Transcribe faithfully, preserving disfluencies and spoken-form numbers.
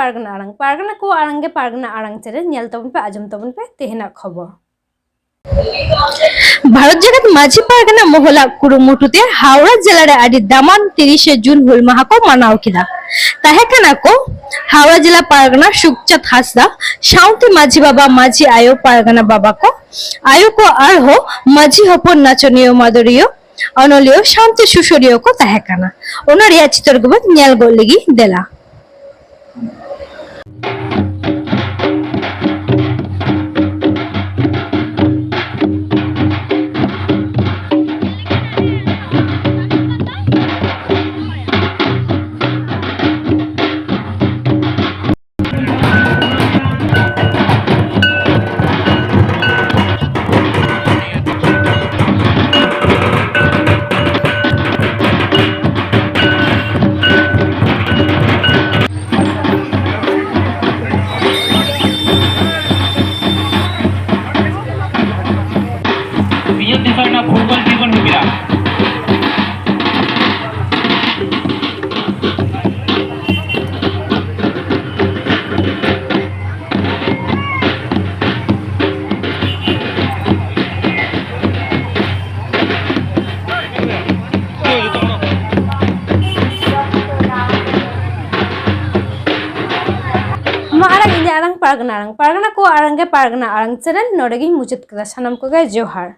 ᱯᱟᱨᱜᱟᱱᱟ ᱟᱲᱟᱝ, ᱯᱟᱨᱜᱟᱱᱟ ᱠᱚ ᱟᱲᱟᱝ ᱜᱮ ᱯᱟᱨᱜᱟᱱᱟ ᱟᱲᱟᱝ ᱪᱮᱱᱮᱞ ᱧᱮᱞ ᱛᱟᱵᱚᱱ ᱯᱮ, ᱟᱸᱡᱚᱢ ᱛᱟᱵᱚᱱ ᱯᱮ ᱛᱮᱦᱮᱧᱟᱜ ᱠᱷᱚᱵᱚᱨ᱾ ᱵᱷᱟᱨᱚᱛ ᱡᱟᱠᱟᱛ ᱢᱟᱹᱡᱷᱤ ᱯᱟᱨᱜᱟᱱᱟ ᱢᱚᱦᱚᱞᱟᱜ ᱠᱩᱨᱩᱢᱩᱴᱩ ᱛᱮ ᱦᱟᱣᱲᱟ ᱡᱮᱞᱟ ᱨᱮ ᱟᱹᱰᱤ ᱫᱟᱢᱟᱱ ᱛᱤᱨᱤᱥᱮ ᱡᱩᱱ ᱦᱩᱞ ᱢᱟᱦᱟ ᱠᱚ ᱢᱟᱱᱟᱣ ᱠᱮᱫᱟ᱾ ᱛᱟᱦᱮᱸ ᱠᱟᱱᱟ ᱠᱚ ᱦᱟᱣᱲᱟ ᱡᱮᱞᱟ ᱯᱟᱨᱜᱟᱱᱟ ᱥᱩᱠᱪᱟᱸᱫᱽ ᱦᱟᱸᱥᱫᱟ, ᱥᱟᱶᱛᱮ ᱢᱟᱹᱡᱷᱤ ᱵᱟᱵᱟ, ᱢᱟᱹᱡᱷᱤ ᱟᱭᱳ, ᱯᱟᱨᱜᱟᱱᱟ ᱵᱟᱵᱟ ᱠᱚ, ᱟᱭᱳ ᱠᱚ ᱟᱨᱦᱚᱸ ᱢᱟᱹᱡᱷᱤ ᱦᱚᱯᱚᱱ, ᱱᱟᱪᱚᱱᱤᱭᱟᱹ, ᱢᱟᱫᱚᱨᱤᱭᱟᱹ, ᱚᱱᱚᱞᱤᱭᱟᱹ ᱥᱟᱶᱛᱮ ᱥᱩᱥᱟᱹᱨᱤᱭᱟᱹ ᱠᱚ ᱛᱟᱦᱮᱸ ᱠᱟᱱᱟ᱾ ᱚᱱᱟ ᱨᱮᱭᱟᱜ ᱪᱤᱛᱟᱹᱨ ᱠᱚᱵᱚᱱ ᱧᱮᱞ ᱜᱚᱫ ᱞᱮᱜᱮ ᱫᱮᱞᱟ᱾ ᱥᱤᱧᱚᱛ ᱫᱤᱥᱚᱢ ᱨᱮᱱᱟᱜ ᱯᱷᱩᱴᱵᱚᱞ ᱴᱤᱢ ᱵᱚᱱ ᱦᱩᱭ ᱠᱮᱫᱟ᱾ ᱟᱢᱟᱜ ᱟᱲᱟᱝ, ᱤᱧᱟᱹᱜ ᱟᱲᱟᱝ, ᱯᱟᱨᱜᱟᱱᱟ ᱟᱲᱟᱝ, ᱯᱟᱨᱜᱟᱱᱟ ᱠᱚ ᱟᱲᱟᱝ ᱜᱮ ᱯᱟᱨᱜᱟᱱᱟ ᱟᱲᱟᱝ ᱪᱮᱱᱮᱞ᱾ ᱱᱚᱰᱮ ᱜᱤᱧ ᱢᱩᱪᱟᱹᱫ ᱠᱮᱫᱟ᱾ ᱥᱟᱱᱟᱢ ᱠᱚᱜᱮ ᱡᱚᱦᱟᱨ᱾